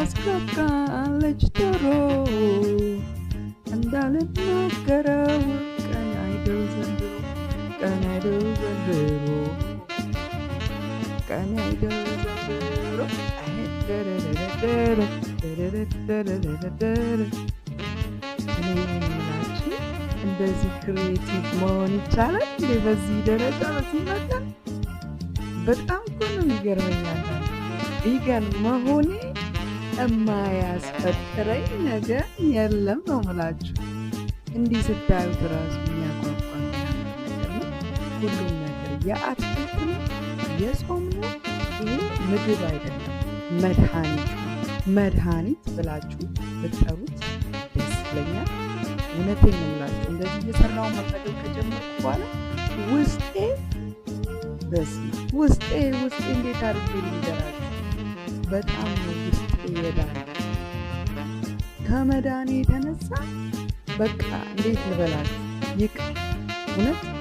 ታስካካለች ዶሮ እንዳልናገረው ቀን አይደው ዘንድሮ፣ ቀን አይደው ዘንድሮ፣ ቀን አይደው ዘንድሮ። እኔ የምላችሁ እንደዚህ creative መሆን ይቻላል እንዴ? በዚህ ደረጃ፣ በዚህ መጠን በጣም እኮ ነው የሚገርመኝ። አንዳንዴ vegan መሆኔ የማያስፈጥረኝ ነገር የለም ነው የምላችሁ። እንዲህ ስታዩት ራሱ የሚያጓጓ ነገር ነው። ሁሉም ነገር የአትክልት ነው፣ የጾም ነው። ይሄ ምግብ አይደለም፣ መድኃኒት ነው። መድኃኒት ብላችሁ ብትጠሩት ደስ ይለኛል። እውነቴን ነው የምላችሁ። እንደዚህ እየሰራው መመገብ ከጀመርኩ በኋላ ውስጤ፣ በስመ አብ፣ ውስጤ ውስጤ እንዴት አድርጌ ልንገራችሁ? በጣም ነው ውስጤ የዳነ። ከመዳኔ የተነሳ በቃ እንዴት ልበላችሁ፣ ይቅር እውነት።